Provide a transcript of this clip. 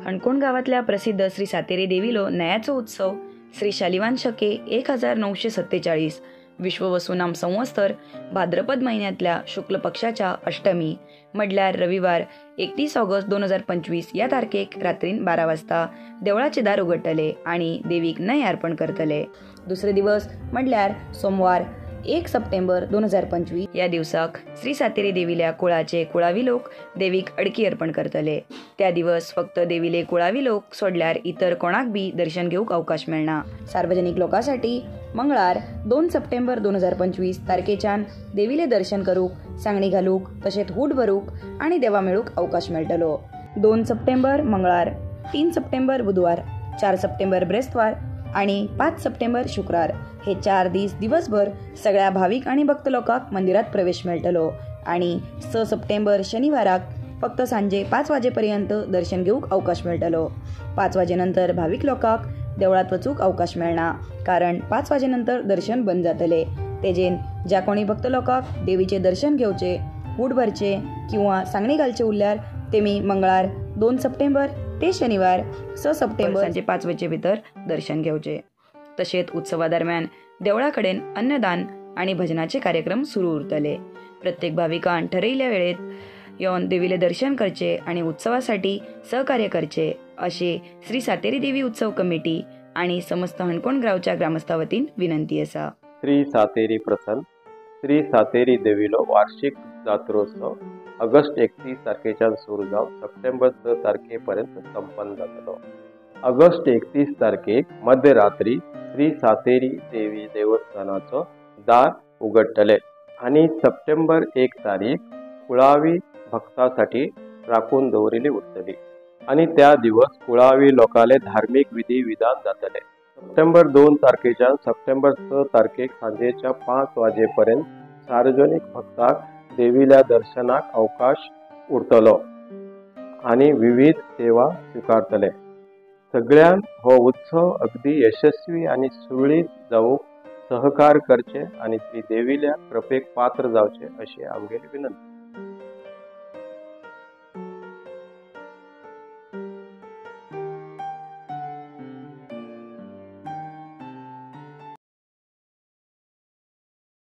हणकोण गावातल्या प्रसिद्ध श्री सातेरी देवीलो नयाचो उत्सव श्री शालिवान शके 1947 विश्ववसुनाम संवत्सर भाद्रपद महिन्यातल्या शुक्ल पक्षाच्या अष्टमी म्हटल्यार रविवार 31 ऑगस्ट 2025 या तारखेक रात्रीन 12 वाजता देवळाचे दार उघडटले आणि देवीक नय अर्पण करतले. दुसरे दिवस म्हटल्यार सोमवार 1 सप्टेंबर 2025 या दिवसाक श्री सातेरी देवील्या कुळाचे कुळावी लोक देवीक अडकी अर्पण करतले. त्या दिवस फक्त देवीले कुळावी लोक सोडल्यार इतर कोणाक बी दर्शन घेवंक अवकाश मेळना. सार्वजनिक लोकांसाठी मंगळार 2 सप्टेंबर 2025 तारखेच्यान देवीले दर्शन करूक, सांगणी घालूक, तशेंच हूट भरूक आणि देवा मेळूक अवकाश मेळटलो. 2 सप्टेंबर मंगळार, 3 सप्टेंबर बुधवार, 4 सप्टेंबर ब्रेस्तवार आणि 5 सप्टेंबर शुक्रार हे 4 दीस दिवसभर सगळ्या भाविक आणि भक्त लोकांक मंदिरात प्रवेश मेळटलो. आणि 6 सप्टेंबर शनिवाराक फक्त सांजे 5 वाजेपर्यंत दर्शन घेवंक अवकाश मेळटलो. 5 वाजे नंतर भाविक लोकांक देवळात वचूंक अवकाश मेळना, कारण 5 वाजे नंतर दर्शन बंद जातले. तेजेन ज्या कोणी भक्त लोकांक देवीचे दर्शन घेवचे, हूट भरचे किंवा सांगणी घालचे उरल्यार तेमी मंगळार 2 सप्टेंबर ते शनिवार 6 सप्टेंबर सांजे 5 वजे भितर दर्शन घेवचे. तशेंच उत्सवा दरम्यान देवळा कडेन अन्नदान आणि भजनाचे कार्यक्रम सुरू उरतले. प्रत्येक भाविकान ठरयिल्ल्या वेळेत येवन देवीले दर्शन करचे आणि उत्सवासाठी सहकार्य करचे असे श्री सातेरी देवी उत्सव कमिटी आणि समस्त हणकोण गावच्या ग्रामस्था वतीन विनंती आसा. श्री सातेरी प्रसन्न श्री सातेरी देवीलो वार्षिक जात्रोत्सव ऑगस्ट 31 तारखेच्यान सुरू जावन सप्टेंबर 6 तारखेपर्यंत संपन्न जातलो. ऑगस्ट 31 तारखेक मध्यरात्री श्री सातेरी देवी देवस्थानाचो दार उघडटले आणि सप्टेंबर 1 तारीख कुळावी भक्तासाठी राखून दवरिल्ली उरतली आणि त्या दिवस कुळावी लोकाले धार्मिक विधी विधान जातले. सप्टेंबर 2 तारखेच्यान सप्टेंबर 6 तारखेक सांजेच्या 5 वाजेपर्यंत सार्वजनिक भक्ताक देवील्या दर्शनाक अवकाश उरतलो आणि विविध सेवा स्वीकारतले. सगळ्यांक हो उत्सव अगदी यशस्वी आणि सुरळीत जावंक सहकार करचे आणि श्री देवील्या कृपेक पात्र जावचे अशी आमगेली विनंती.